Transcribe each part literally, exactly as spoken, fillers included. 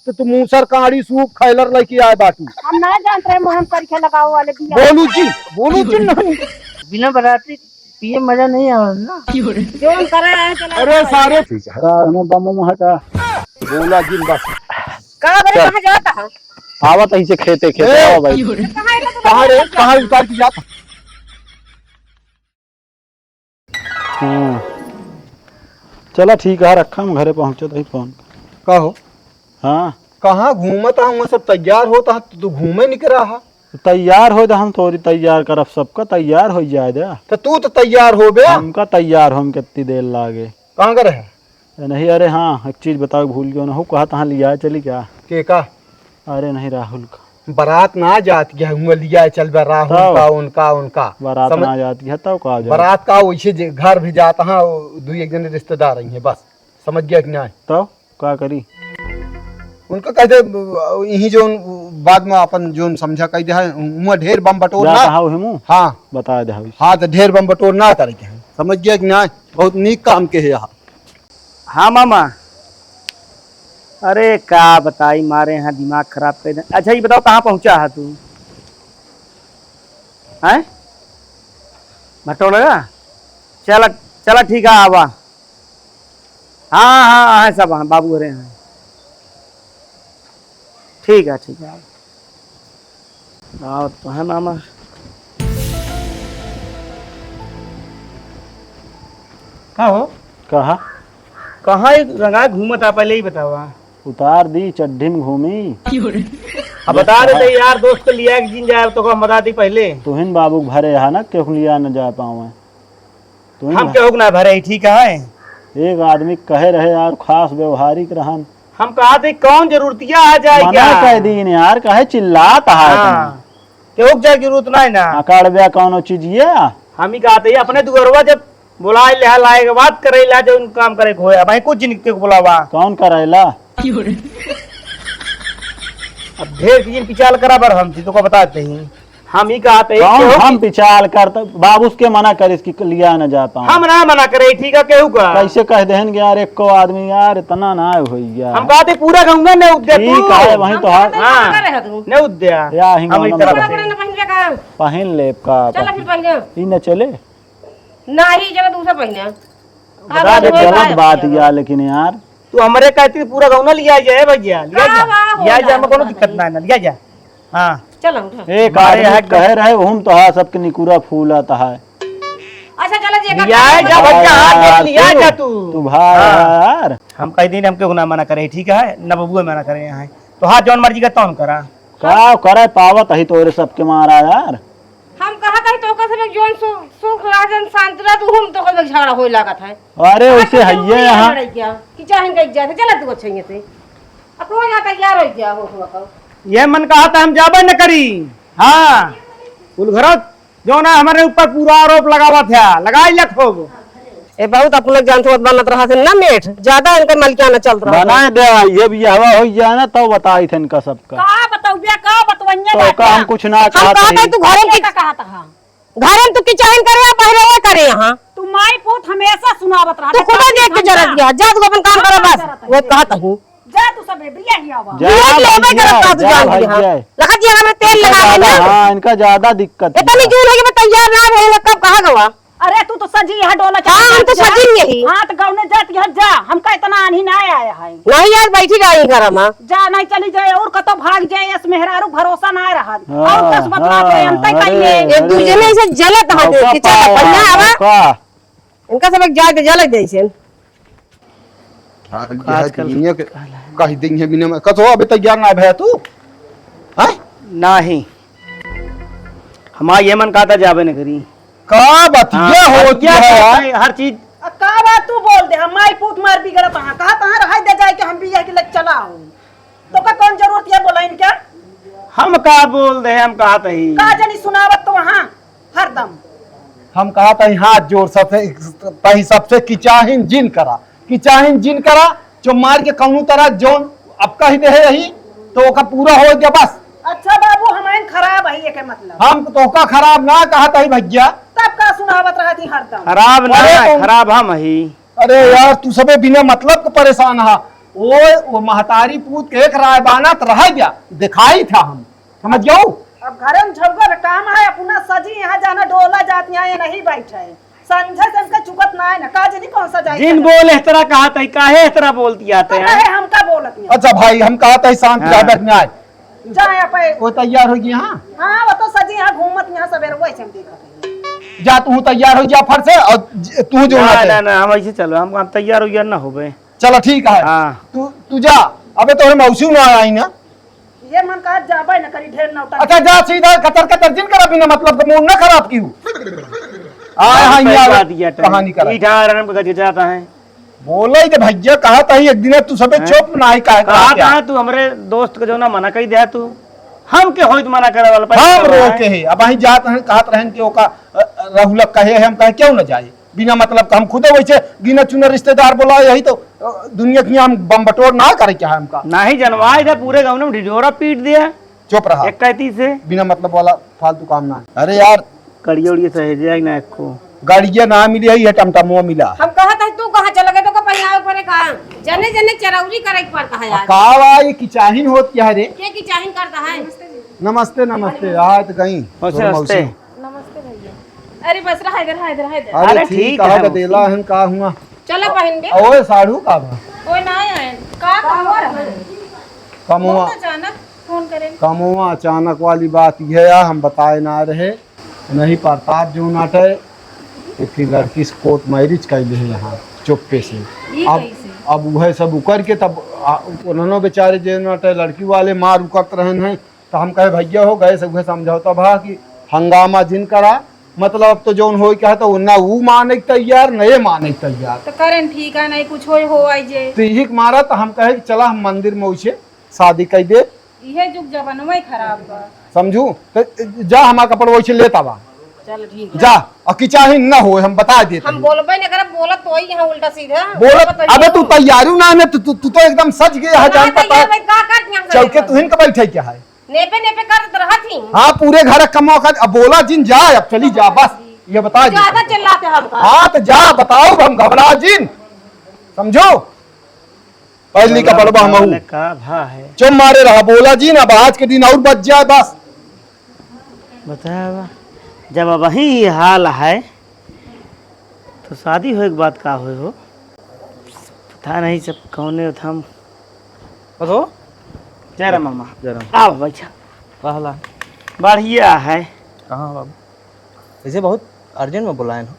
तो तू मूसर काड़ी सूप खैलर लइके आए बाटू। हम ना जानत रहे मोहन करिखे लगावे वाले बिया। बोलू जी, बोलू जी नहीं। बिना बराती पिए मजा नहीं आवे ना। जोन करे आए चला अरे सारे। हरा हमें बम हटा। बोला जिन बस। का बरे चल। कहाँ जाता है? आवत ही से खेते खेते ए! आओ भाई। कहाँ है तो कहाँ रे? कहाँ उतार के जाता? हाँ। चला ठीक है, रखा, हम घरे पहुँचत ही फोन। का हो? हाँ। कहाँ घूमत हा? वहाँ सब तैयार होत हा, तू, तू घूमे निकरा हा। तैयार हो तो हम तोरी तैयार करब, सबका तैयार हो जाए दे। तो तू तो तैयार हो बे। हमका तैयार होम कितनी देर लागे। कहाँ करे है? ए, नहीं, अरे हाँ, एक चीज बताओ, भूल गयो ना हो, कहा तहाँ लिया चली क्या? के का? अरे नहीं, राहुल का। बारात ना जात गया, हुआ लिया चल बे, राहुल तब? का, उनका, उनका। बारात समझ ना जात गया, तब का जाए? बारात का वैसे जे घर भी जाता हाँ, वो दुई एक जने रिश्तेदार आई हैं, बस। समझ गया कि नहीं? तब का करी? उनका कह दे, यही जो बाद में अपन जो समझा कह दे है, हुआ ढेर बम बटोर जा ना। कहा हुई मुँह? हाँ। बता दे है। हाँ, तो ढेर बम बटोर ना करे के है। समझ गया कि नहीं? बहुत नीक काम के है यहाँ। हाँ मामा, अरे का बताई, मारे यहाँ दिमाग खराब कर दे। अच्छा, ये बताओ, कहाँ पहुँचा है तू? हैं? भटोलगा? चला, चला, ठीक है, आवा। हाँ, हाँ, हाँ, सब हाँ, बाबू अरे हैं। ठीक है, ठीक है, आवा। आवत तो है मामा। का हो? कहा? कहाँ एक रंगा घूमत आ, पहले ही बतावा। उतार दी, चड्ढी में घूमी। अब बता देते यार, दोस्त को लिया के जिन जाए, तो को हम बता दी पहले। तुहिन बाबू के भरे यहाँ ना, केहू लिया न जा पावे। तुहिन हम भरे। केहू के ना भरे, ठीक है? एक आदमी कहे रहे यार, खास व्यवहारिक रहन। हम कहा थे, कौन जरूरतिया आ जाए मना क्या? कह दीन यार, काहे चिल्लात है हाँ। तुम? केहू के जाए जरूरत नहीं ना। अकड़बे कौनो चीज ये? हम ही कहते हैं, अपने दुअरवा जब बुलाए ले, लाए के बात करे ला, जो काम करे के होए, अब कुछ जिन के बुलावा। कौन करेला? अब ढेर चीज पिछाल करा बर हम थी, तो को बताते ही। हम ही कहते हैं, कौन केहू हम की पिछाल करता? बाबूस के मना करिस कि लिया न जा पाऊँ। हम ना मना करे, ठीक है, केहू का? कैसे कह देहन कि यार, एको आदमी यार, इतना ना होइया। हम कहते पूरा गंगा ने उद्या ठीक तू। है, वहीं हम तो कहते है। हैं, हाँ। कहाँ रहे तू? ने उद्या। या हिंगो हम ही नंबर तरफ बड़ा से। बड़ा न पहिन लेगा। पहिन लेब का चल अपन? फिर पहिन ले। ई न चले? नाही, जगह दूसरा पहिने। का बता बात दे, होई गलत भाई? बात या, लेकिन यार। तू हमरे कहती पूरा गौना लिया जाए भैया, लिया का जा। बा, हो लिया जा, जा, हमें कोनो हो दिक्कत जा। ना है ना, लिया जा। हाँ। चलो, उठो। एक हमारे आदमी यहाँ कहे रहे, हम तो हाँ सबके निकुरा फूला तो है। अच्छा, चलो, जे लिया जा, बच्चा, हाथ दे, यार, लिया तू, जा तू। तू भाई हाँ। यार। हम कह दिन हमके गुना मना करे, ठीक है? ना बबुआ मना करे यहाँ। तो हाथ जौन मर्जी का तौन करा। का करे पावत ही तोरे सबके मारा यार। हम कहत हई तोका सब एक जौन सु-, सुख रह, जौन शांति रह, तू हम तोका सब एक झगड़ा होए लागत है। अरे, आज वैसे तो हइये जरूरी है यहाँ। लड़ाई क्या? कि चाहे इनका इज्जत है, चला तू अच्छा यहाँ से। अब तू यहाँ तैयार हो गया हो, हो, हो। ये मन कहा था हम जाबे न करी। हाँ, कुल घरत जौन है हमारे ऊपर पूरा आरोप लगावत है, लगाई ले खूब। ए, बहुत अपने जान थोत बनत रहा थे ना मेठ, ज्यादा इनका मलकियाना चल रहा है। बनाए दे, ये बियाहवा हो जाए ना, तब बताई थे इनका सबका। का बतौबिया, का बतवैया तो का बाटिया? हम कुछ ना हम कहत कहत हई। हई, तू घरे की का कहत हा? घरे में तू किचहन करे या बहरे करे यहाँ? तू माई पूत हमेशा सुनावत रहा। तू खुदा देख के जरत गया, जा तू अपन काम करे बस। वो कहत हूँ। जा तू सब बिया ही आवा। जा बिया की लेबे भैया, करत का तू जा जान भैया। दिया। लखा जी हमें तेल इनका लगा ज्यादा, देना। हाँ, इनका ज्यादा दिक्कत है। इतनी जून है कि मैं तैयार ना भइल, कब कहाँ गवा? अरे तू तो सजी यहाँ डोला हाँ, हम तो चढ़ जा। सजी यही। हाँ, तो गौने जात यहाँ जा, हमका इतना आन्ही ना आया है। नहीं यार, बैठी रही घर में। जा, नहीं चली जाए और कतो भाग जाए, इस मेहरारू भरोसा ना रहा। हाँ, और कस बतला दे, हम तय हाँ, कहिए। अरे, एक दूसरे में ऐसे जलत हाँ, हाँ, दे, मौका कि चल, पाया, बढ़िया आवा। मौका। इनका सब एक जात जलत जैसे। हाँ, आजकल ये कह देंगे बिना में, कतो अबे तैयार ना भया तू? हैं? नाही। हमार ये मन कहता जाबे न करी। का बतिया हाँ, होती बतिया है? होता है, हर चीज। अब का बात तू बोल दे, हम माई पूत मार बिगड़त हाँ, कहा तहाँ रहाई दे जाए कि हम बिया के लग चला हो। तो का कौन जरूरत है बोला इनका? हम का बोल दे, हम कहत ही। का जनी सुनावत तो वहाँ हरदम। हम कहत ही हाथ जोड़ सबसे, तही सबसे किचाहिन जिन करा, किचाहिन जिन करा, जो मार के कौनो तरह जौन अब कह दे रही, तो ओका पूरा हो गया बस। अच्छा बाबू, हमारे खराब है, ये के मतलब? हम तो का खराब ना कहत ही भैया। तब का सुनावत रहती हरदम? खराब ना अरे है, तुम खराब हम ही। अरे यार, तू सबे बिना मतलब के परेशान हा। ओ, वो महतारी पूत के एक राय बाना त रह गया, दिखाई था हम, समझ गयो? अब घरे में झगड़ा काम है, अपना सजी यहाँ जाना डोला जात यहाँ, ये नहीं बैठे। संझे से हमका चुकत ना है ना, का जनी कौन सा जाई जिन करत। बोल एह तरह कहा तई, काहे एह तरह बोलती आते तो हैं? कहे हमका बोलत नहीं। अच्छा भाई, हम कहा तई शांत हाँ। रह, बैठ में आए। जाए आप। वो तैयार हो गई, हाँ? हाँ, वो तो सजी यहाँ घूमत यहाँ सवेरे, वही से हम देखत हैं। जा, तू तैयार हो जा फट से, और ज-, तू जो ना, ना, ना, ना, हम ऐसे चलो, हम, हम तैयार हो गया ना होबे। चलो ठीक है। हाँ। तू, तू जा। अबे तोहरे मौसी ना आई ना। ये मन कहा जाबे न करी, ढेर नौटंकी। अच्छा जा सीधा कतर कतर जिन करा, बिना मतलब के मूड ना खराब की। आ, हाँ, सही यार, बात ये है। कहानी करा। ई ढार रंग का जाता है। बोले जे भैया कहा तही एक दिन तू सबे हैं? चुप ना ही काहे कहा कहा था क्या? तू हमरे दोस्त के जो ना मना कही दे तू। हम के होइत मना करे वाला पैसा हम वाला है। रोके है। अब वहीं जात रहन, कहत रहन कि ओका, अ, अ, राहुल कहे है, हम कहे क्यों ना जाए? बिना मतलब का हम खुदे वैसे गिना चुना रिश्तेदार बोला, यही तो, अ, दुनिया की हम बम बटोर ना करे क्या है हमका? नाही जनवाए दे, पूरे गाँव में ढिढोरा पीट दिया। चुप रहा। एक कैती से। बिना मतलब वाला फालतू काम ना। अरे यार। कड़िया उड़िया सहेजे है ना एको। गाड़िया ना मिली है, ये टमटमुआ मिला। हम कहा था तू कहाँ चला गए तो का पहनावे पड़े कहाँ? जने जने चरौरी करे के पड़ता है यार। का बा, ये किचाहिन होत क्या है रे? के किचाहिन करता है? नमस्ते, नमस्ते। आए तो गई। नमस्ते, तोर मौसी। नमस्ते। नमस्ते भैया। अरे बस रहा इधर, रहा इधर, रहा इधर। अरे अरे ठीक ठीक है, है, गदेला मौसी। हन का हुआ? चला पहन बे। ओए साढ़ू का बा? ओए ना आए। का खबर है? कमुआ। बहुत अचानक फोन करे। कमुआ अचानक वाली बात ये है, हम बताए ना रहे। नहीं प्रताप जो नाटे, एक ठे लड़की से कोर्ट मैरिज कर ले यहाँ चुप्पे से। ई अब, कैसे? अब वह सब उकर के तब आ, उन्होंने बेचारे जो नाटे लड़की वाले मार उकरत रहन हैं, तो हम कहे, "भैया हो, गए से उहे समझौता भा कि हंगामा जिन करा, मतलब अब तो जौन होई कहा तो ना ऊ माने के तैयार, न ये माने के तैयार।" तो करें ठीक है, नहीं कुछ होई हो आई जे। तो यही के मारा तो हम कहे कि चला हम मंदिर में उसे शादी कर दे। इहे जुग जमानवे खराब बा। समझू? तो जा हमारा कपड़ा वैसे लेता बा। चल ठीक है। जा, और किचाही न हो, हम बता देते हम हैं। बोलबे न करब, बोलत तो ही यहाँ उल्टा सीधा। बोलत, बोलत तो अबे ही तू हो। तैयारी ना, ना, तू, तू, तू तो एकदम सज गया है, ना जान पता तैयार है। भाई, का कर दिया हम चौके सवेरे? तुहिन के बैठे क्या है? नेपे नेपे करत रहत ही। हाँ, पूरे घर कमवा कर, अब बोला जिन जाए, अब चली जा, बस, ये बता दे। ज्यादा चिल्लाते हम का? हाँ, तो जा, बताओ, हम घबरा जिन, समझो, पहली का बड़ा बड़वा हम बताओ। ले का भा है? चुप मारे रहा, बोला जिन, अब आज के दिन और बच जाए, बस। बतावा, जब अबहीं ई हाल है, तो शादी होए के बाद का होए हो? पता नहीं सब कौने उठम। हेलो। जय राम मामा। जय राम। आओ, बैठा। कहला। बढ़िया है। कहाँ बाबू? ऐसे बहुत urgent में बुलाए हो।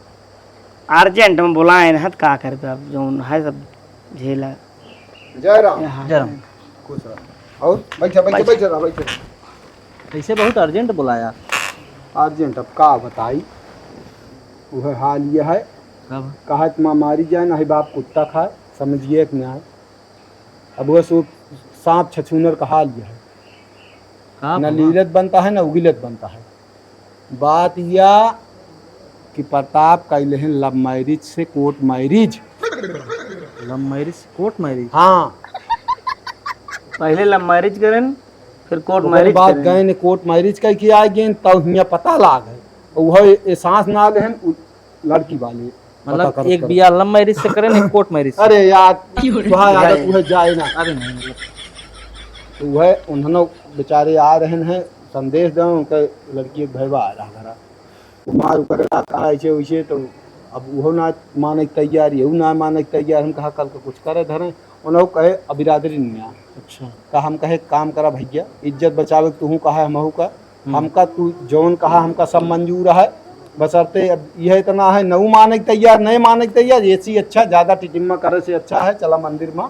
Urgent में बुलाए हैं, तो का करबे, अब जौन है सब झेला। जय राम। यहाँ। जय राम। खुश रहो। और बैठा, बैठा, बैठा। बैठा रहा, बैठा रहा। ऐसे बहुत urgent बुलाया। Urgent अब का बताई, वह हाल यह है। कब? कहा त माँ मारी जाए, ना ही बाप कुत्ता खाए, समझिए कि न्याय। अब वह सो सांप छछूनर का हाल यह है। का न भगवान? लीलत बनता है, न उगिलत बनता है। बात या कि प्रताप कैले हैं love marriage से court marriage। Love marriage से court marriage? हाँ। पहले love marriage करें, फिर court ओकरे marriage बाद करें। गए ने court marriage कह के आ गए, तब हियाँ पता लाग है। वह एहसास ना लेहन, उ-, लड़की वाले। मतलब, पता करत एक करत। बियाह love marriage से करें, एक court marriage से। अरे यार, तुहार आदत वह जाए ना। अरे नहीं, मतलब। तो वह उन्होंने बेचारे आ रहे हैं, संदेश दें, उनका लड़की एक भैया आ रहा घरा। मार उकर रहा, कहा ऐसे वैसे, तो अब वो ना माने के तैयार, ये ना माने के तैयार। हम कहा, "कल का कुछ करे धरे।" उन्होंने कहे, "अब बिरादरी नहीं आ।" अच्छा। का हम कहे, "काम करा भैया, इज्जत बचावे के तू कहा, हमहू का।" हम्म। हमका तू जौन कहा, हमका सब मंजूर है, बशर्ते अब यह इतना है, नऊ माने के तैयार, नहीं माने के तैयार, ऐसी अच्छा, ज्यादा टिटिम्मा करे से अच्छा है, चला मंदिर में,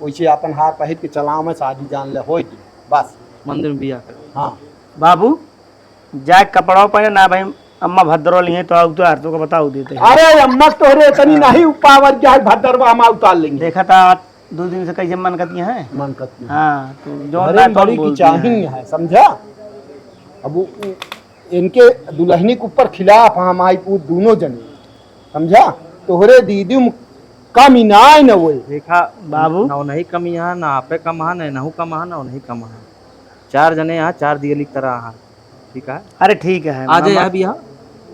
वैसे अपन हार पहिर के चला में शादी जान ले, होई के, बस। मंदिर में बियाह कर। हाँ। बाबू, जाए कपड़ा पहने ना भाई, अम्मा भद्रो लिए तो उतार, तो को बताओ देते हैं। अरे अम्मा तोहरे इतनी हाँ। नहीं पावर, जाए भद्रवा हम उतार लेंगे। देखा था दो दिन से कैसे मन करती हैं। मन करती हैं। हाँ, तो जो अरे होता है, बड़ी तुम की बोलती चाही हैं। है, समझा? अब वो, वो इनके दुल्हनी के ऊपर खिलाफ हम आई पूत दोनों जने, समझा? तोहरे दीदी में कमी ना आए न होए। देखा बाबू। ना नहीं कमी यहाँ, ना आपे कम है, ना नहू कम है, ना नहीं कम है। चार जने यहाँ, चार दियली की तरह है। ठीक है? अरे ठीक है, आ जाए मामा। अभी यहाँ।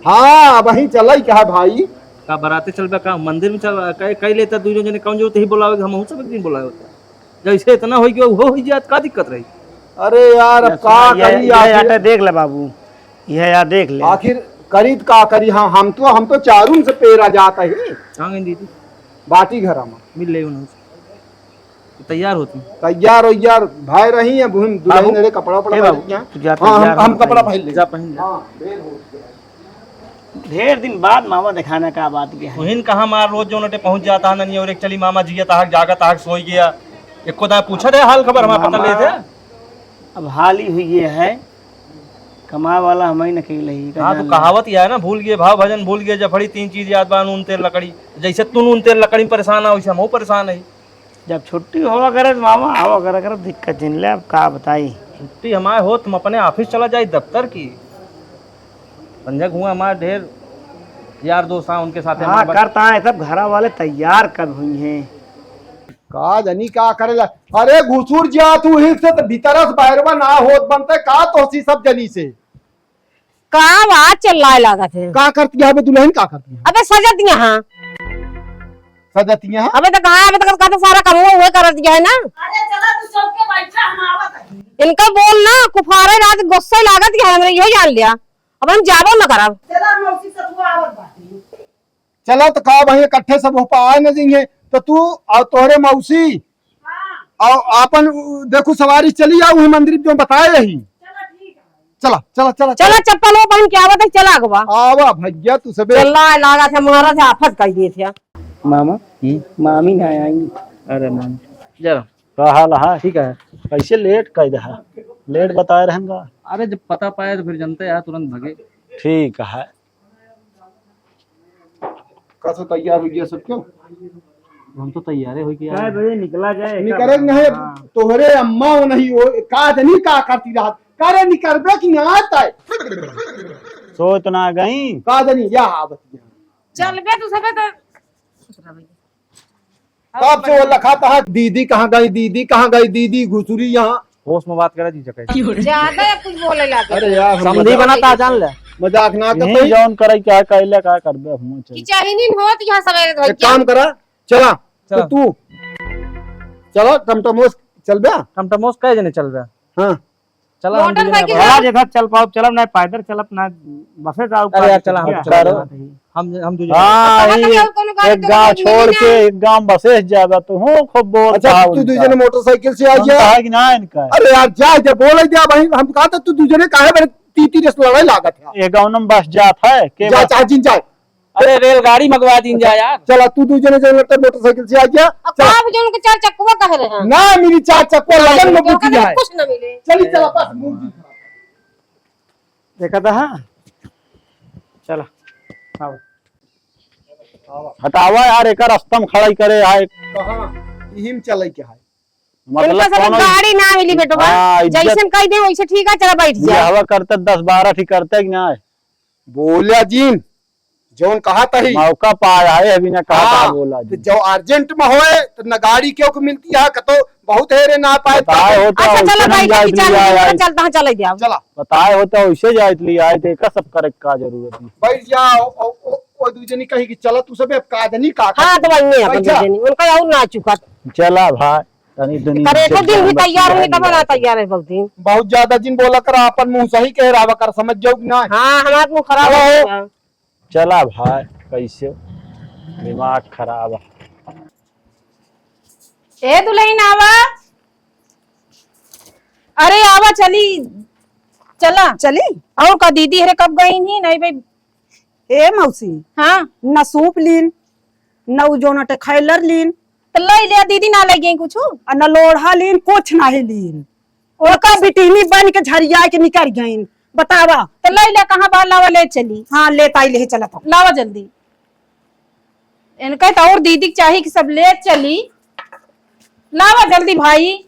हाँ, वहीं चला ही कहा भाई। का बराते चलबे का? मंदिर में चल, कई, कई लेता दोनों जने, कौन जरूरत ही बुलावे, हम सब एक दिन बुलावे होता। जैसे इतना होई कि वो होई जात, का दिक्कत रही? अरे यार, अब का करी आखिर? देख ले बाबू, यह यार देख ले। आखिर करी त का करी? हाँ, हम तो, हम तो चारून से पेरा जात ही। कहाँ गई दीदी? बाटी घरा मा। मिल ले उन्होंने। तैयार होती। तैयार हो यार, भाई रही है, बुहिन दुल्हन बाबू, रे कपड़ा, उपड़ा ए बाबू, पहन के। तू जा, हाँ, हम, तैयार हम हो, कपड़ा पहन ले। जा पहन ले। हाँ, देर हो गया। ढेर दिन बाद मामा देखाना का बात के है। उहिन कहाँ मार रोज जो नटे पहुँच जाता है ननिया और एक चली मामा जिया ताहक जागत ताहक सोई गया। एको दाय पूछत है हाल खबर हमार पता मामा, लेते। अब हाल ही हुई ये है, कमाए वाला हम ही न अकेले ही, हाँ, तो कहावत यह है ना, भूल गए भाव भजन, भूल गए जफड़ी, तीन चीज याद बा, नून तेल लकड़ी। जैसे तू नून तेल लकड़ी में परेशान है, वैसे हम परेशान है। जब छुट्टी होवा करे तो मामा आवा करे, करे दिक्कत जिन ले, अब का बताई। छुट्टी हमारे हो, तुम अपने ऑफिस चला जाए, दफ्तर की। संजय हुआ हमारे ढेर यार दोस्त हैं, उनके साथ हाँ, हमारे करता है, सब घरा वाले तैयार कब हुई हैं। का जनी का करेला? अरे घुसुर जा तू ही से तो भीतर से बाहरवा ना होत बनते का तोसी सब जनी से? का आवाज चिल्लाए लागत है? का करती है बे दुल्हन, का करती है? अबे सजत यहाँ। सजत यहाँ? अबे तो कहा, अबे तो कहते सारा काम हुए करत गया है ना। अरे चला तू चौक के बैठा, हम आवत है। इनका बोल ना, कुफारे रात गुस्से लागत गया है, हमरे यो जान लिया। अब हम जाबो न करब। चला मौसी सतुआ आवत बाटी। चला तो का भाई इकट्ठे सब हो पाए न जइहे तो तू और तोहरे मौसी हाँ। और आपन उ, देखू सवारी चली आओ वही मंदिर जो बताए रही। चला ठीक है। चला, चला, चला, चला, चप्पल वो पहन के आवत है, चला अगवा। आवा भैया, तू सबे चला, लागा था, मारा था, आफत कर दिए थे। मामा, हम्म? मामी ना आई। अरे मामी, जरा का हाल है? ठीक है। कैसे लेट कर दहा? लेट बताए रहेंगा। अरे, जब पता पाए तो फिर जनते यार, तुरंत भगे। ठीक है। का सो तैयार हो गया सब क्यों? हम तो तैयारे हो गया। कै बजे निकला जाए? निकरे नहीं, हाँ। तोहरे अम्मा वो नहीं हो, का जनी का करती रहत? करे निकरबे कि ना आता है? सोच ना गई। का जनी, या आवत है। चल बे तू सबे तो। कब से वो लखाता है, दीदी कहाँ गई, दीदी कहाँ गई, दीदी घुसुरी यहाँ। होश में बात करा जीजा कैसे। ज्यादा या कुछ बोले लागे। अरे यार, हम समधी मजाक बनाता जान ले। मजाक ना कर यही पाई। जौन करे क्या कहले का कर दे हम चल। कि चाहिए नहीं होत यहाँ सवेरे एक धोइया। काम करा, चला, तो चला। तू चला, टमटमोस चल बे। टमटमोस कै जने चल बे? हाँ। चला, हम दू जने मोटरसाइकिल बा। चला, जेकर चल पाओ, चलब ना, पैदल चलब ना, बसे जाओ, अरे यार, चला, हम चला। हम, हम दू जने। हाँ, पता यही नहीं और कौनो गाड़ी एक तो गाँव नहीं छोड़ मिली के ना। एक गाँव बसे ज्यादा तो हूँ, खूब बोल अच्छा, पाओ तू दू इनका। जने मोटरसाइकिल से आ हम गया। कहा कि ना इनका। अरे यार, जा, जा, बोल दिया भाई, हम कहा था तू दू जने काहे बड़े तीती रेस लड़ाई लागत है। एक गाँव में बस जात है, के जा, बस? चाहे जिन जाए। अरे रेलगाड़ी मंगवा दीन जा यार। चला, तू दू जने जने लड़ते मोटरसाइकिल से आ गया। अब चला। का अब जौन के चार चक्कवा कह रहे हैं? ना मिली चार चक्कवा, लगन में ओकर बुद्धि है। कुछ ना मिले। चली, चला, बस, मूड भी खराब। देखा था, हाँ? चला, आओ। हटावा यार, एकर रास्ता में खड़ा ही करे, आए। कहाँ? इही में चले के है। मतलब इनका सब कोनो गाड़ी ना मिली बेटवा। हाँ, इज्जत जैसन कह दे वैसे ठीक है, चला बैठ जा। बियाहवा करते दस बारह ठी करते कि ना? बोल्या जिन, जौन कहा तही। मौका पाया है, अभी ना कहा हाँ, था बोला तो जी। जो urgent में होए, तो न गाड़ी क्यों को मिलती है, कतो बहुत हेरे ना पाए। बताए हो तो अच्छा, उसे चलो, नहीं बैठ जाए के इतनी चल, आए, आए। चलता है, चले जाओ। चला। बताए हो तो उसे जाए इतनी आए, तो एका सब करे का जरूरत है। बैठ जाओ, ओ, ओ, ओ, दू जनी कही कि चला तू सबे, अब का जनी का हाँ, कर। तो वही है, अपन बैठा। दू जनी, उनका और ना चुका। चला भाई, तनी दुनिया करे से तो दिन भी जान तैयार बच होने का जाए। बना तैयार है बहुत दिन। बहुत ज्यादा जिन बोला करा, अपन मुंह सही कह रहा कर, समझ जाओ कि ना। हाँ, हमारा मुंह खराब हेलो। हो गया। चला भाई, कैसे दिमाग खराब है। ए दुल्हन आवा, अरे आवा, चली, चला। चली? और का दीदी हरे कब गई नहीं? नहीं भाई। ए मौसी, हाँ। न सूप लीन, न उ जोन अटे खैलर लीन। तो ले लिया दीदी, ना ले गई कुछ। आ न लोढ़ा लीन, कुछ नहीं लीन। ओका बिटिहनी बन के झरिया के निकल गईन। बतावा। तो ले ले, कहाँ बाहर लावा, ले चली। हाँ, ले ताई, ले चला तो। लावा जल्दी। इनका तो और दीदी के चाही कि सब ले चली। लावा जल्दी भाई।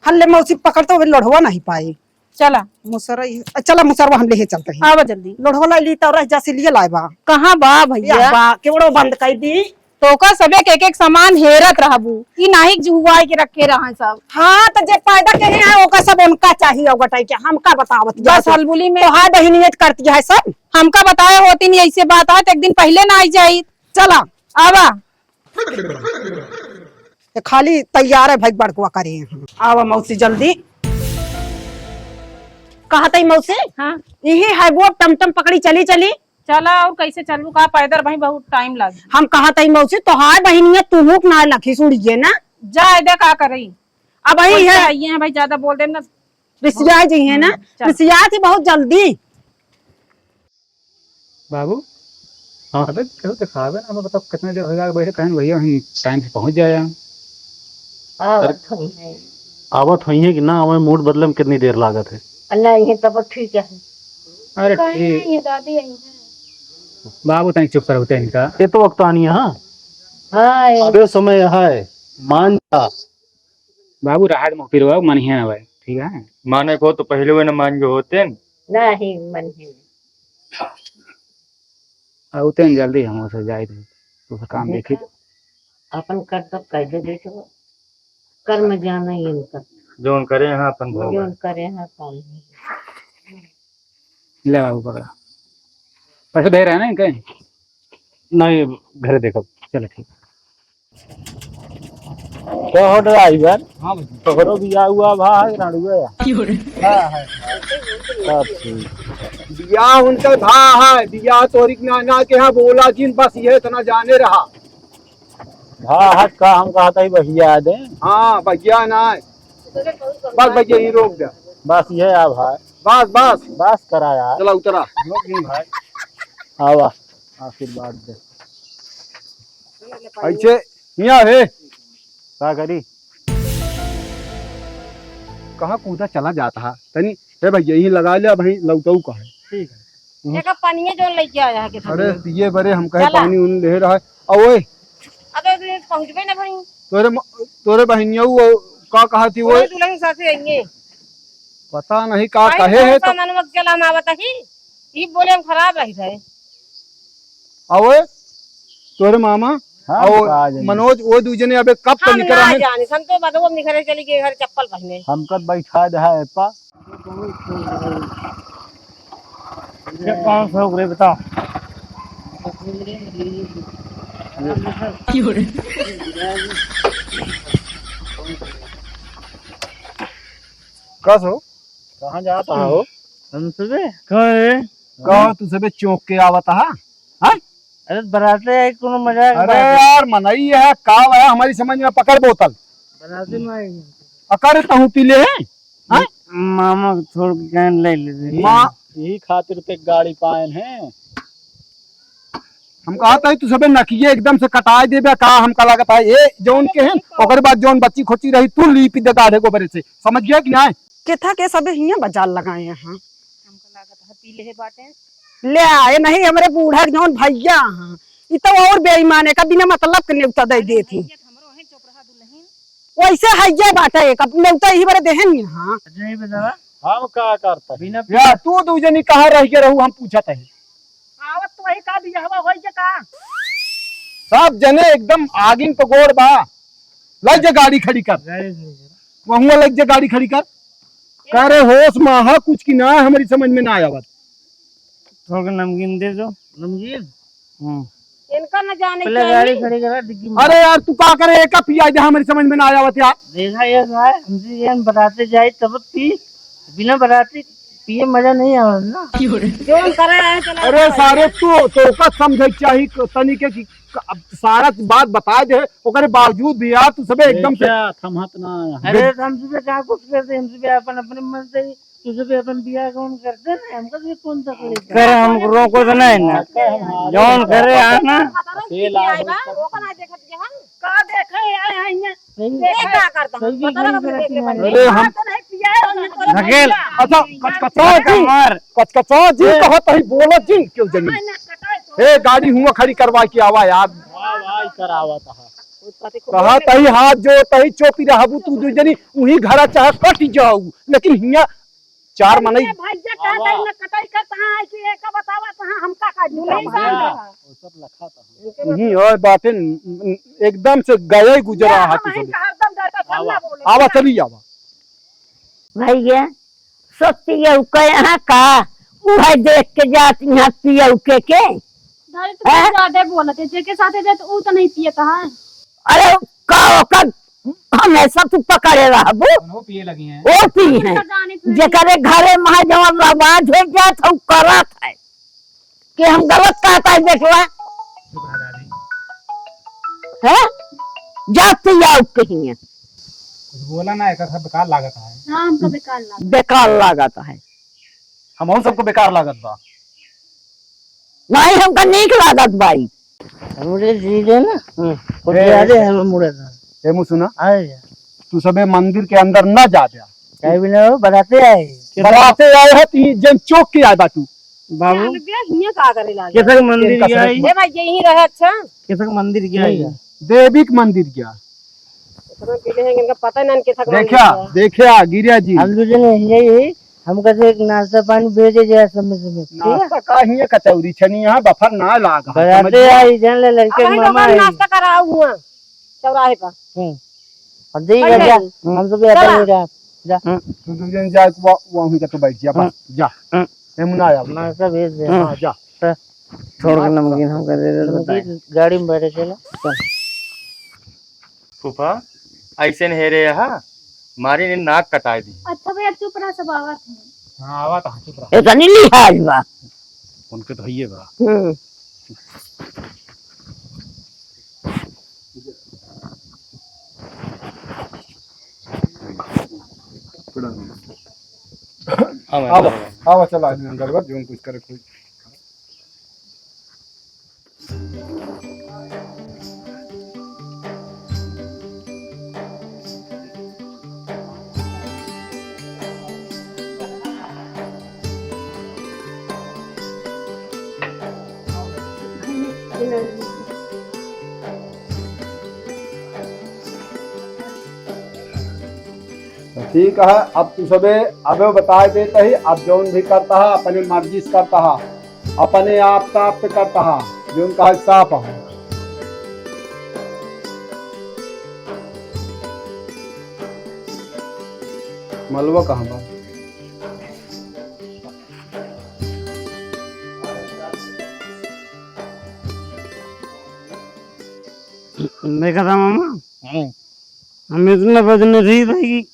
हल्ले मौसी पकड़ तो लोढ़वा नहीं पाई। चला। मुसरई, चला मुसरवा हम लेहे चलते हैं। आवा जल्दी। लोढ़वा लाई ली तो रह जा से लिए लाए बा। कहाँ बा भैया? या बा, केवड़ो बंद कर दी। तो ओकर सबे के एक एक सामान हेरत रहबू। ई नाहीं कि जुहुआई के रखे रहा सब। हाँ, तो जे पैदा के हैं, ओकर सब उनका चाहिए, ओकर टाइप के। हमका बतावत बस जात। हलबुली में। तो हाँ, बहिनियत करती है सब। हमका बताए होती नहीं ऐसे बात है, तो एक दिन पहले ना आई जाई। चला। आवा। ये खाली तैयार है भाई, बड़कवा करे हैं। आवा मौसी जल्दी। कहा तई मौसी? हाँ। यही है वो टमटम पकड़ी चली चली। चला, और कैसे चलबू का पैदल भाई, बहुत टाइम लागी। हम कहा तई मौसी, तोहार बहिनिया तुहूक ना लखी सुड़िए ना। जाए दे, का करई? अब वही वैसे है। आइए हैं भाई, ज्यादा बोल देम ना। रिसिया जी है ना? हम्म, चल। रिसिया थी बहुत जल्दी। बाबू, हाँ। अबे केहू देखावे ना, हमें बताओ कितने देर हो गया बैठे, कहें भैया हम टाइम से पहुँच जाए यहाँ। आवत अरे, होइहैं। आवत होइहैं कि ना, हमें मूड बदले में कितनी देर लागत है। अल्लाह, ये तब ठीक है। अरे काहे ठीक। नहीं, ये दादी आई है। बाबू तनी चुप रहो, तनी का। ये तो वक्त आनी है, हाँ। हाँ, ये अबे समय है, मान जा। बाबू, राहत में फिर बाबू, मानिहे ना भाई, ठीक है? माने को तो पहले वो न मान गए होते न। नहीं, मानिहे ना। आउते हैं जल्दी, हम उसे जाए थे, तो उसे काम देखी। देखा, अपन कर्तव्य कर दे बेटो, कर्म जाना ही इनका। जौन करे हैं अपन भोग। जौन करे हैं अपन। ले बाबू पकड़ा। पैसे दे रहे हैं ना इनके? नहीं, घरे देखब। चलो ठीक। तो हो ड्राइवर, हाँ भैया। तोहरो बियाह हुआ भाई, राणुए? क्यों रे? हाँ, है। सब ठीक। बियाह उनका भा है, बियाह तोरी के नाना के यहाँ बोला जिन, बस ये इतना जाने रहा। भा है का, हम कहा था ही भैया दे। हाँ, भैया ना है। बस भैया, ये रोक दे। बस ये आ भाई। बस, बस। बस करा यार। चला उतरा। रोक नहीं भाई। आवा, आशीर्वाद दे। ऐसे हिया है। का करी? कहाँ कूदा चला जाता है? तनी, हे भैया, यहीं लगा लिया भाई, लौटऊ का है। ठीक है। हम्म। एक पनिया जो लेके आया है के अरे, सामने। पिए बरे हम कहे चला। पानी उन ले रहा है। आ ओए। अबे, अबे पहुँचबे ना भाई। तोरे म-, तोरे बहिनिया वो का कहा थी वो? ओए दुल्हन साथे आएंगे। पता नहीं का भाई, कहे कौन है सा तो। मनवा के चला हम आवत ही? ई बोले हम खराब रही रहे। आ ओए, तोरे मामा, हाँ, और का जानी। मनोज, वो दू जने अबे कब तो हम निकल ना रहे हैं। जाने, हम तो बदबू निकले चली गए घर चप्पल पहने। हमका बैठा दे है पा। ये कौन सा हो रे, बताओ। कस हो? कहाँ जाता हो? हम सुबह? कहाँ रे? कहो, तू सबे चौंक के आवत हा? हाँ? अरे, बराते आई, कोनो मजाक अरे बात है। यार, मनई है, का है, हमारी समझ में पकड़ बोतल। बराते में आई। अकर तहूँ पी ले है? हाँ? मामा के छोड़ के कहीं ले ले रे। माँ, यही खातिर ते गाड़ी पाएन है। हम कहत हई, तू सबे नकिये एकदम से कटाए देबे का? हमका लागत है, ए जौन के हैं, ओकरे बाद जौन बच्ची खोची रही, तू लीपि दे गाढ़े गोबरे से। समझ गया कि नाहीं? केथा के सबे हियाँ बाजार लगाए हैं। हमका लागत है, पी लेहे बाटे। ले आए नहीं, हमरे बूढ़ा के जौन भैया हैं, ई तो और बेईमान है, का बिना मतलब के नेवता दे देत ही। भैया, हमरो है, चुप रहा दुल्हन। वैसे हइये बाटे, एक अब नेवता यही बरे देहन ही, हाँ। अजय बे दादा। हम का करता है? बिना या तू दू जनी कहाँ रह के रहू, हम पूछत है। आवत तो वही का बियाहवा होई के का? सब जने एकदम आगिन पे गोड़ बा। लग जा गाड़ी खड़ी कर। गाड़ी खड़ी कर। वहुआ लग जा गाड़ी खड़ी कर। करे होश माहा कुछ की ना, हमारी समझ में ना आवत। थोड़ा नमकीन दे दो। नमकीन? हम्म। इनका न जाने पहले चाहिए। गाड़ी खड़ी करा, डिग्गी में। अरे यार, तू का करे, एका पिया दे, हमारी समझ में ना आवत यार। देखा ये भाई, हमसे ये हम बराते जाए तब पी, बिना बराते पिए मजा नहीं आवे ना। जो हम करे हैं, चला अरे भाई। सारे तू, तो का समझे चाहिए क-, तनी के कि क-, अब सारा बात बता दे, ओकरे बावजूद भी यार तू सबे एकदम से क्या थमहत ना है। अरे, हम सबे का कुछ करते, हम सबे अपन, अपने मन से ही तू सब अपन बियाह कौन करते ना, हमका भी कौन तकलीफ है? कर हम रोको तो नहीं ना। जौन करे आ ना। अकेला है। का देखे आए हैं यहाँ? सही ये का करता हूँ? सही पता ना नहीं अपने करती देखे है। बने। अरे हम हाँ, तो नहीं पिया है, हमने तो धकेल। नहीं अच्छा, पिया। कचकचा का जी। मार। कचकचा जी ए। कहत ही बोलत जिन क्यों जनी? हाँ, ना कटाए तो। ए, गाड़ी हुआ खड़ी करवा के आवा यार। वाह, वाह, करावत है। कहा तही हाथ जो तही चोपी रहबू तू दू जनी, उही घरा चाहे कट जाऊ, लेकिन हिया चार मनई। भैया कहता है ना कटाई करता है कि एक बतावा कहाँ हमका का दूल्हा नहीं भैया। वो सब लखा था। नहीं, ओए बाटे न, न, एकदम से गए गुजरा ये हाथ हम से। इनका हरदम डरता सब ना बोले। आवा, चली आवा। भैया, सब पियऊ के यहाँ का, उहे देख के जात यहाँ पियऊ के, के? दादी, तू हैं? ज्यादा बोलत है, जेके साथे जात ऊ तो नहीं पियत है। अरे, का ओकर हमेशा तू पकड़े रहबू। वो पिए लगी हैं। वो पी हैं। पता नहीं फिर। जेकरे घरे में है, जवन रवाज हो जात है, उ करत है। कि हम गलत कहत है, बेटवा? चुप रह दादी। हैं? जा तू आओ कहीं। कुछ बोला ना, एक बेकार लागत है। हाँ, हमको बेकार लागत। बेकार लागत है। हमहू सबको बेकार लागत बा। नहीं, हमका नीक लागत बाई। हमरे जी दे ना, हम्म। कुछ ए, ज्यादा ए, है, हम मुड़े था। ए, मुसुना, आए जा। तू सबे मंदिर के अंदर ना जा दे। काहे भी ना हो, बराते आए। बराते आए है, तो ये जन चौक के आए बाटू। बाबू, जान बे, हियाँ का करे लागे? केसक मंदिर इनका गया है? ए भाई, यहीं रहे, अच्छा। केसक मंदिर गया है? देवी के मंदिर गया। इतना पीले हैं, इनका पता ही ना, केसक मंदिर देखा, गया। देखा, गिरिया जी। हम दूजे ने यही, हमका से एक नाश्ता पानी भेजे जाए समय समय, ठीक है? नाश्ता का हियाँ कचौरी छनी यहाँ बफर ना लाग है, बराते समझ लो। आई, जान ले, लड़के अब हम मामा लोग आई। नाश्ता कराओ हुआ चौराहे पर। हम्म। अब दे बैठ जा, जा। जाई। हम तो भी चला। अपन हो जा। जा। हम्म। तू दू जन जा, वो, वहीं का तो बैठ जा, बस, हम्म। जा। हम्म। ए, मुन्ना, आ जा। नाश्ता भेज दे। हाँ, जा। तो छोड़ के नमकीन हमका दे दे, नमकीन बताए। गाड़ी में बैठे चलो। चल। फूफा, ऐसे न हेरे यहाँ, मारी ने नाक कटाए दी। अच्छा भैया, चुप रहा, सब आवत है। हाँ, आवत है, चुप रहा। इतनी लिहाज बा। उनके तो हइये बा। हम्म। हाँ, मैं आवा, आवा, चला, आदमी अंदर बा, जो कुछ करे, कोई। तो ठीक है, अब तू सबे अबे बताए देत ही, अब जौन भी करता है, अपने मर्जी से करता है, अपने आप का आप पे करता है, जौन कहा साफ है। मलवा कहाँ बा? देखा था मामा, हम्म। हम इतना बदनसीब है कि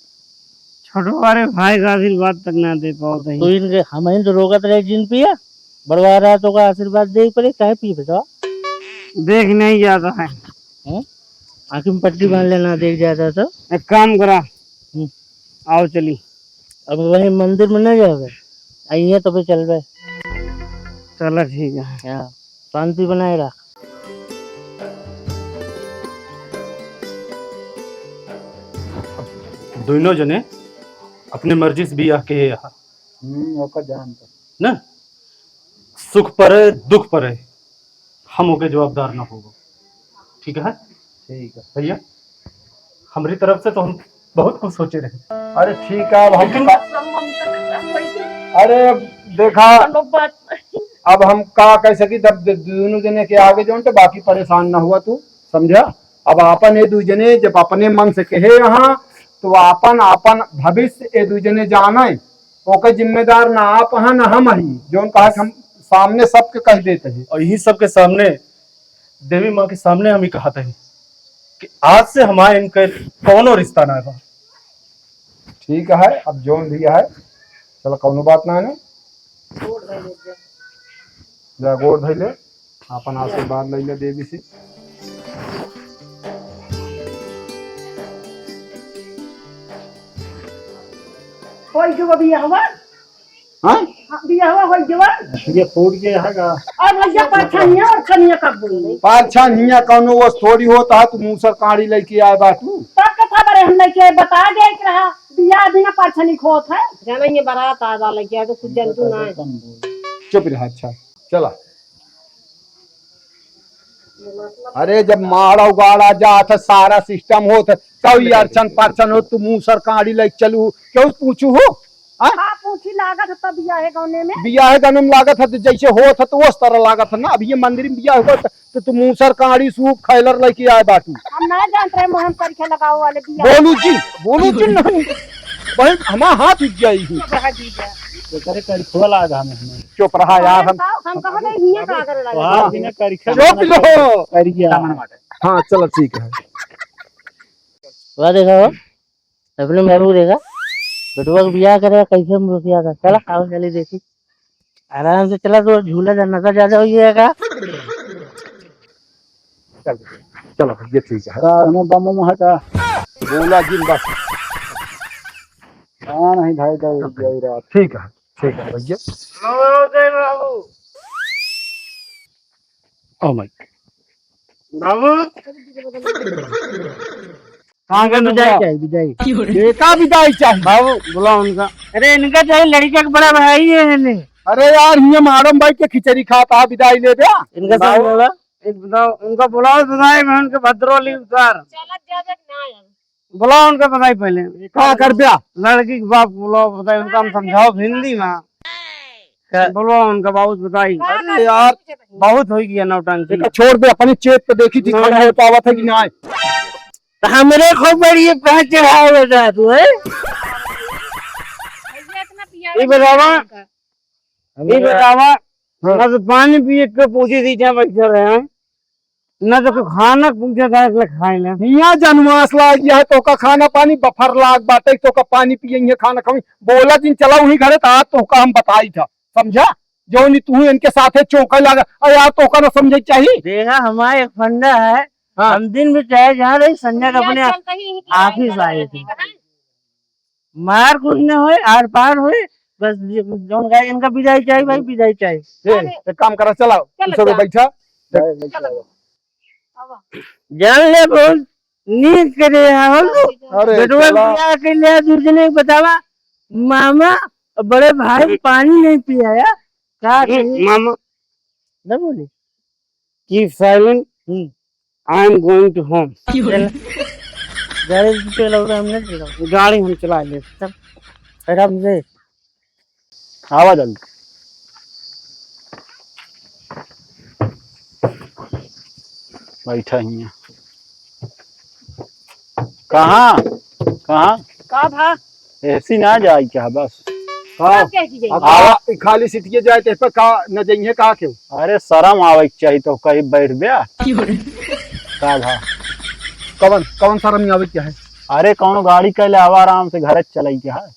छोटो वाले भाई का आशीर्वाद तक ना दे पावत है। तो इनके हम ही तो रोकत रहे जिन पिया, बड़वा रहा तो का आशीर्वाद दे पड़े, काहे पिए बेटा? देख नहीं जाता है। हम्म? आँखी में पट्टी बांध लेना, देख जाता तो। एक काम करा, हम्म। आओ चली। अब वहीं मंदिर में न जावे, अइहे तबे चलबे। चला ठीक है। हाँ, शांति बनाए रख। दोनों जने अपने मर्जी से बियाह के यहाँ। हम्म, ओकर जान तो। ना, सुख परे, दुख परे, हम ओके जवाबदार ना होबो। ठीक है? ठीक है। भैया, हमरी तरफ से तो हम बहुत कुछ सोचे रहे। अरे ठीक है, अब हम लेकिन का, अरे अब देखा, चलो बात नहीं। अब हम का कह सकी, तब दे-, दोनों जने के आगे जौन तो बाकी परेशान ना हुआ तू, समझा? अब आपन ये दू जने जब अपने मन से कहे यहाँ, तो आपन, आपन भविष्य ये दू जने जाने, ओके जिम्मेदार ना आप हैं ना हम ही, जौन कहा कि हम सामने सबके कह देते हैं। और यही सबके सामने देवी माँ के सामने हम ही कहत हई कि आज से हमारे इनके कौनो रिश्ता ना बा। ठीक है, अब जौन भी है, चलो कौनो बात ना है। जा गोड़ धइ ले, अपन आशीर्वाद ले ले देवी से। कोई जो अभी हवा हाँ? हाँ, बियाहवा होइ गवा। ये फूट गया है का? और भैया, परछनिया और छनिया कब बोली? परछनिया कौनो वस थोड़ी होत है, तू मूसर काड़ी लइके आए बाटू। तब के खबर है, हम लइके आए, बता दे के रहा, बियाह बिना परछनी खोत है। जाना ये बारात आ जा लइके आए, तो कुछ जनतू ना है। चुप रहा, अच्छा, चला। अरे, जब माड़ा उगाड़ा जात है, सारा system होत है, तब ये अड़चन पड़चन हो, तू मूसर काड़ी लइके चलू, केहू पूछू हो? हाँ? का पूछी, लागत है तब बियाहे गौने में। बियाहे गौने में लागत है, तो जैसे होत है, तो उस तरह लागत है ना। अब ये मंदिर में बियाह हुआ, तो, तो तू मूसर काड़ी सूप खैलर लइके आए बाटू। हम ना जानत रहे, मोहन करिखे लगाओ वाले बियाह। बोलू जी, बोलू जी, नहीं। बहन, हमार हाथ उठ जाई ही। चुप रहा जीजा। एकरे करिखवा लाग हमें, हमें। चुप रहा यार, हम हम कहो नहीं, हियां का अगर लगा। वहाँ बिना करिखा चुप रहो। करिया। हाँ, चलो ठीक है। वाह, देखा हो, अपने मेहरारू देखा, बेटवा के बियाह करे, कैसे मुखिया का। चला, आओ, चली देखी। आराम से चला, तो झूला जा, नशा ज्यादा हो जाएगा। चलो, चलो, ये ठीक है। का, हमें बम वम हटा। बोला जिन बस। हाँ, नहीं भाई, दे, दे रहा। ठीक है, ठीक है भैया। Oh my. बाबू। कहाँ के विदाई बा? चाहिए, विदाई। एका विदाई चाहिए? बाबू, बुलाओ उनका। अरे, इनका चाहिए, लड़का के बड़ा भाई है इन्हें। अरे यार, हियाँ मारम भाई के खिचड़ी खाता, विदाई ले बे। इनका बाबू। सब बोला, एक बताओ, उनका बुलाओ, बताए, मैं उनके भद्रोली उतार। चलत जावे कि ना आवे? बुलाओ उनका, बताई पहले। का कर बे? लड़की के बाप को बुलाओ, बताई, उनका हम समझाओ हिंदी में। का? बोलो उनका बाबू से बताई। अरे यार। बहुत हो गया नौटंकी। देखा, छोड़ दे, अपनी चेत पे देखी थी, हाँ। खड़ा हो पावत है कि ना। तो हमरे खूब बड़ी ये पहुंच चढ़ाओ बेटा तू, है? भैया, इतना पिया ये बतावा, ये बतावा, हाँ। ना तो पानी पिए के पूछे थी, जहाँ बैठे रहे हैं। ना तो कोई खाना पूछा था, इसलिए खाए ना। हियाँ जनमास लाग गया है, तोका खाना पानी बफर लाग बाटे, तोका पानी पिए, हियाँ खाना खाई। बोला दिन चला वहीं घरे, तो आज तोका हम बताई था, समझा? जो नहीं तू इनके साथे चौंका लगा, अरे यार, तोका ना समझे चाहिए। देखा, हमारा एक फंडा है, हाँ। हम दिन में चाहे जहाँ रही, संजय का अपने ऑफिस आए थे। मार कुछ न होए, आर पार होए, बस ये जौन गाय इनका विदाई चाहिए भाई, विदाई चाहिए। ए, एक काम करा, चलाओ, चलो, तू सब चलो। बैठा। चलो। जान ले बोल, नींद करे हो। अरे, बेटवा चला। बियाह के लिए दूसरे ने बतावा, मामा, बड़े भाई पानी नहीं पियाया, का हम्म, कही? मामा। ना बोली। Keep silent। Hmm. I am going to home। चल। गाड़ी चलाओ, हम नहीं चलाओ। गाड़ी हम चला ले। चल। आराम से। आवा जल्दी। बैठा हियाँ। कहाँ? कहाँ? का भा? ऐसी ना जाई क्या बस? हाँ। का कह के जाई? अब आवा। आ, खाली सीटिए जाए, ते पर का न जइहे का क्यों? अरे शर्म आवे के चाहिए तो कहीं बैठ बे। क्यों रे? का भा? कवन, कवन शर्म आवे के है? अरे कौनो गाड़ी कैले आवा, आराम से घर चलाई के है।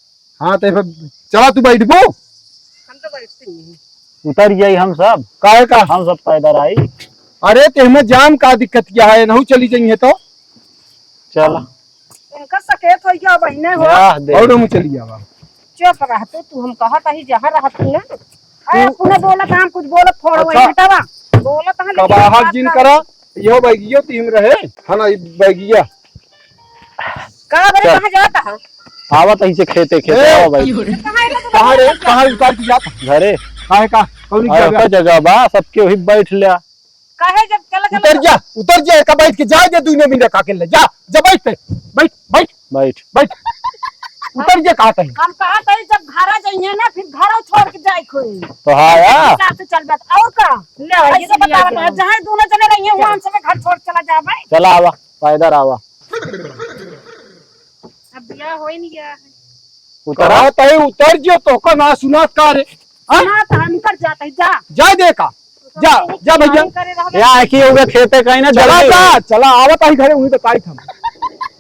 हाँ, तो फिर चला तू बैठबो। हम तो बैठते ही नहीं। उतर जाई हम सब। काहे का? हम सब पैदल आई। अरे, ते हमें जाम का दिक्कत क्या है? नहु चली जाइए तो। चला। इनका सकेत हो गया बहिने हो। आह, दे। और हम चली जावा। चुप रह तू, तू हम कहत ही जहाँ रहत ही ना। अरे, तू अपने बोलत हम कुछ बोलत थोड़ा वही अच्छा। हटावा। बोलत हम लेकिन कबाहत बात जिन का करा, यो बैगियो तीन रहे, है ना, ई बैगिया। का बरे चल। कहाँ जाता है? आवत ही से खेते, खेते, ए, आवा भाई। कहाँ है ना तू कहाँ रे? बता? कहाँ उतार के जाता? घरे। काहे का? कौन अरे, जगह? ओकर जगह बा, सबके वही बैठ लिया। काहे जब चला, चला, उतर चला। जा, उतर जा, का बैठ के जाए दे, दुइनो मिनट का अकेले। जा, जा बैठ पे, बैठ, बैठ, बैठ। बैठ। उतर जा, कहा तही। हम कहा तही, जब घरा जाइए ना, फिर घरा छोड़ के जाए कोई। तो हाँ यार। हिसाब से चल बात, और का? ले, ये ऐसे तो लिया बता रहा, जाओ। जहाँ दोनों जने रहिए, वहाँ चल। हम सब घर छोड़ चला जा भाई। चला आवा। पैदल आवा। अब बियाह हो ही नहीं गया है। उतरा। कहत है उतर जो, तोका ना सुनात का रे? हाँ? ना तो हम कर जाते हैं, जा। जा दे का? जा, जा भैया। करे रहो। या है कि उनके खेते कहीं ना चला जल्दी। जा, चला, आवत ही घरे, वहीं बताई हम।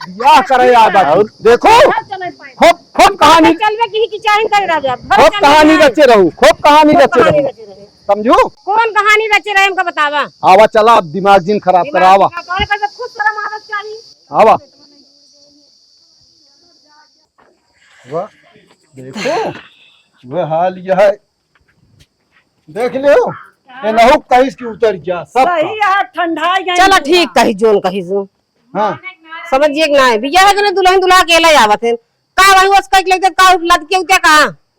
बियाह करे यार बात। और? देखो, चल, चल, चल। खूब, खूब कहानी। चलवे की ही कि चाहे करे रह जा। खूब कहानी रचे रहू, खूब कहानी खूब रचे कहानी रहू। रचे रहे। समझू? कौन कहानी रचे रहे हमका बतावा? आवा चला, अब दिमाग जिन खराब दिमाग करावा। खराब करे, पर खुद शर्म आवत चाहिए। आवा। वाह, देखो, वह हाल यह है। देख लियो, ये नहुक कहिस कि उतर जा, सब सही का। है, ठंडा ही चला, ठीक कही, जोन कही सो। हाँ। समझिए कि ना है, बियाह है तो ना, दुल्हन दुल्हा अकेला ही आवत है। का भाई, उसका एक लेके का लद के उतर का?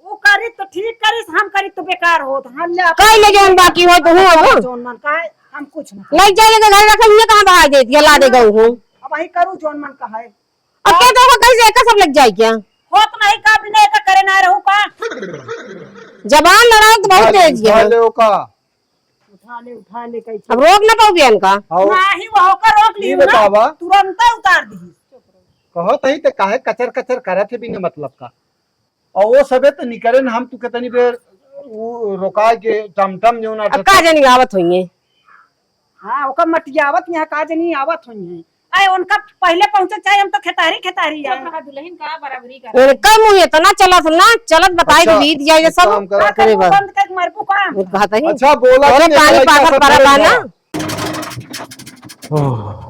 वो करी तो ठीक करिस, हम करी तो बेकार होत। हम ले कई ले जोन बाकी हो तो हूँ अब। जोन मन का है, हम कुछ ना ले जाइए तो घर रखा, ये कहाँ भाग देती है, ला दे गऊ हूँ। अब वही करू जोन मन का है। अब क्या तो कैसे एक सब लग जाए क्या? होत नहीं का, बिना एक करे ना रहू का? जबान लड़ाओ तो बहुत उठा ले, तेज है। उठा ले ओका। उठा ले, उठा ले, कैसे? अब रोक ना पाओ बियान का। आओ। नाही, वो होकर रोक ली ये ना, बतावा। तुरंत उतार दी। कहत ही तो काहे कचर कचर करत है बिना मतलब का? और वो सबे तो निकरे ना, हम तू कितनी बेर वो रोका के टमटम जो ना अब का जानी आवत होइए। हाँ, ओकर मटियावत यहाँ का जानी आवत होइए। आए उनका पहिले पहुँचे चाहे, हम तो खेतारी खेतारी आए। चुप रहा दुल्हन, का बराबरी कर। इनका मुँह इतना चलत ना, चलत बताई अच्छा, दी जाए ये एक सब। काम करा। का करे करबू, बा। बंद करके मरबू का? एक बात है। अच्छा, बोला तोरे कि पानी निकलाई पागल का पड़ा बा ना। ओह।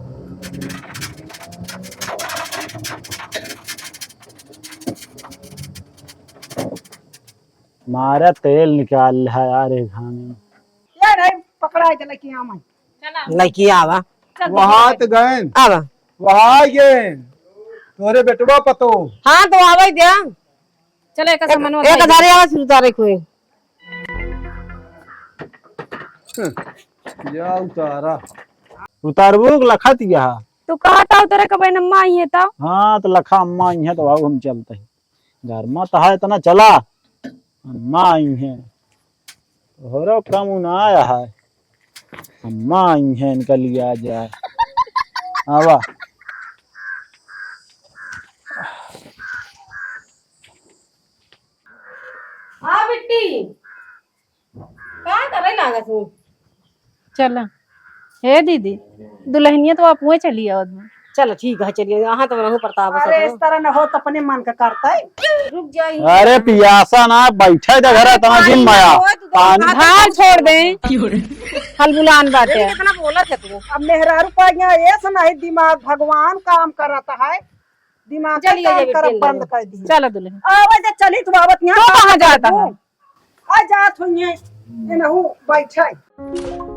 मारा तेल निकाल है यार, एक घाम में। ये नहीं, पकड़ा है, चला कि आम है। चला। लड़की आवा। चल, वहाँ चल। तो गए। आवा। वहाँ गए। तोरे बेटवा पतो। हाँ, तो आवे दे। चलो, एक एक, सामान एक उतार। धारे आवा, फिर उतारे कोई। या उतारा। उतारबो के लखत यहा। तू कहता उतरे के बहन अम्मा आई है तो? हाँ, तो लखा अम्मा आई है तो आओ हम चलते हैं। घर में तो है इतना चला। अम्मा आई है। तोहरो काम ना आया है। अम्मा आई है, इनका लिया जाए। आवा। हाँ बिट्टी। का करे लागत हूँ? चला। हे दीदी, दुल्हनिया तो आप हुए चली आवत बा। चल ठीक है, चलिए, यहाँ तो रहू प्रताप अरे, सब। इस तरह न हो तो अपने मन का करता है। रुक जाइए। अरे पियासा ना, बैठे दे घर, अरे, इतना पानी जिम ना माया। हो, तू तो पानी। हाथ भार छोड़ दे। हलबुलान बाटे। ये कितना बोला थे तू? अब मेहरारू पा गया, ये से नहीं दिमाग, भगवान काम करता है, दिमाग का चलिए, काम ये करब बिटिया बंद कर दी। चलो दुल्हन। आवे दे, चली तू आवत यहाँ तो कहाँ जाता है? आ जात हुई है, एनहु बैठे।